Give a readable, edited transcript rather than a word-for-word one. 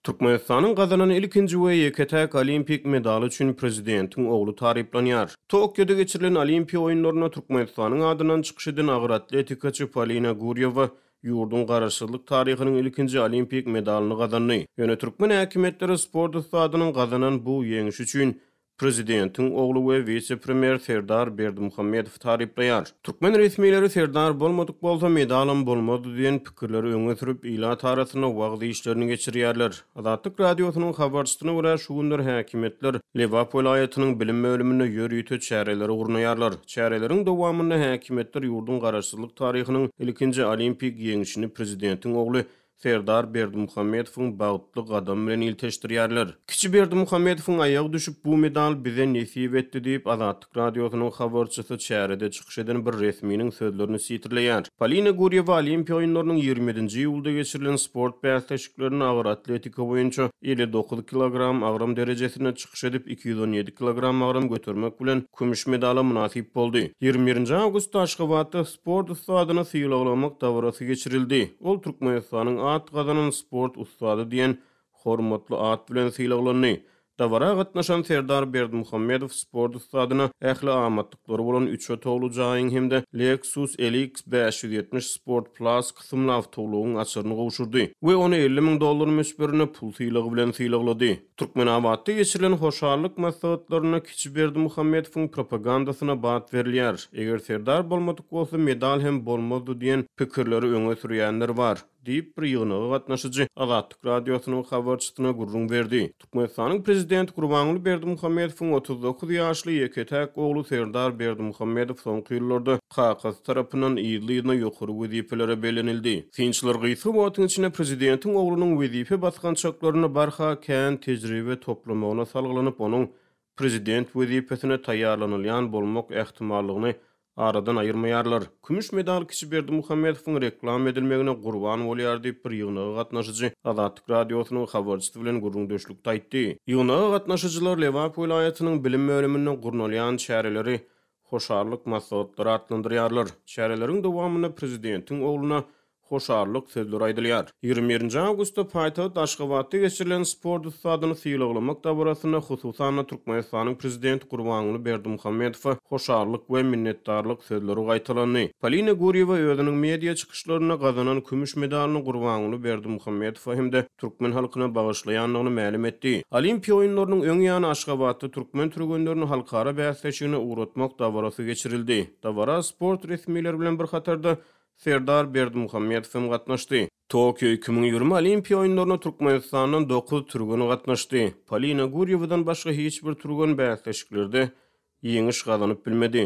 Türkmenistanyň gazanan ilkinji we ýeke-täk olimpik medaly üçin prezidentiň ogly taryplanýar. Tokioda geçirilen Olimpiýa oýunlarynda Türkmenistanyň adyndan çykyş eden agyr atletikaçy Polina Gurýewa ýurduň garaşsyzlyk taryhynyň ilkinji olimpik medalyny gazandy. Ýöne türkmen häkimiýetleri sport ussadynyň gazanan bu ýeňşi üçin Prezidentiň ogly we wise-premýer Serdar Berdimuhamedowy taryplaýar. Türkmen resmileri Serdar bolmadyk bolsa, medalam bolmazdy diýen pikirleri öňe sürüp, ilat arasynda wagyz işlerini geçirýärler. Azatlyk Radiosynyň habarçysyna görä, şu günler häkimiýetler Lebap welaýatynyň bilim bölüminde ýörite çäreleri gurnaýarlar. Çäreleriň dowamynda häkimiýetler ýurduň garaşsyzlyk taryhynyň ilkinji olimpik ýeňşini prezidentiň ogly Serdar Berdimuhamedowyň bagtly gadamy bilen ilteşdirýärler. Kiçi Berdimuhamedowyň aýagy düşüp, bu medal bize nesip etdi diýip, Azatlyk Radiosynyň habarçysy çärede çykyş eden bir resminiň sözlerini sitirleýär. Polina Gurýewa Olimpiýa oýunlarynyň 27-nji iýulda geçirilen sport bäsleşiklerinde agyr atletika boýunça 59 kilogram agram derejesinde çykyş edip, 217 kilogram agram götermek bilen, kümüş medala mynasyp boldy. 21-nji awgustda Aşgabatda sport ussadyny sylaglamak dabarasy geçirildi. Ol Türkmenistanyň at gazanan sport ussady diýen hormatly at bilen sylaglandy. Dabara gatnaşan Serdar Berdimuhamedow sport ussadyna ähli amatlyklary bolan üç otagly jaýyň hem-de Lexus LX 570 Sport Plus kysymly awtoulagyň açaryny gowşurdy we ony 50 müň dollar möçberinde pul sylagy bilen sylaglady. Türkmenabatda geçirilen hoşallyk maslahatlarynda kiçi Berdimuhamedowyň propagandasyna bat berilýär. Eger Serdar bolmadyk bolsa, medal hem bolmazdy diýen pikirleri öňe sürýänler bar, diýip, bir ýygnaga gatnaşyjy Azatlyk Radiosynyň habarçysyna gürrüň berdi. Türkmenistanyň prezidenti Gurbanguly Berdimuhamedowyň 39 ýaşly ýeke-täk ogly Serdar Berdimuhamedow soňky ýyllarda kakasy tarapyndan yzly-yzyna ýokary wezipelere bellenildi. Synçylar gysga wagtyň içinde prezidentiň oglunyň wezipe basgançaklarynda barha kän tejribe toplamagyna salgylanyp, onuň prezident wezipesine taýýarlanylýan bolmak ähtimallygyny aradan aýyrmaýarlar. Kümüş medal kiçi Berdimuhamedowyň reklama edilmegine gurban bolýar diýip, bir ýygnaga gatnaşyjy Azatlyk Radiosynyň habarçysy bilen gürrüňdeşlikde aýtdy. Ýygnaga gatnaşyjylar Lebap welaýatynyň bilim bölüminde gurnalýan çäreleri hoşallyk maslahatlary atlandyrýarlar. Çäreleriň dowamynda prezidentiň ogluna hoşallyk sözleri aýdylýar. 21-nji awgustda paýtagt Aşgabatda geçirilen sport ussadyny sylaglamak dabarasynda hususan-da Türkmenistanyň Prezidenti Gurbanguly Berdimuhamedowa hoşallyk we minnetdarlyk sözleri gaýtalandy. Polina Gurýewa özüniň media çykyşlarynda gazanan kümüş medalyny Gurbanguly Berdimuhamedowa hem-de türkmen halkyna bagyşlaýandygyny mälim etdi. Olimpiýa oýunlarynyň öň ýany Aşgabatda türkmen türgenlerini halkara bäsleşigine ugratmak dabarasy geçirildi. Dabara sport resmileri bilen bir hatarda Serdar Berdimuhamedow hem gatnaşdy. Tokio 2020 Olimpiýa oýunlaryna Türkmenistandan dokuz türgen gatnaşdy. Polina Gurýewadan başga hiç bir türgen bäsleşiklerde ýeňiş gazanyp bilmedi.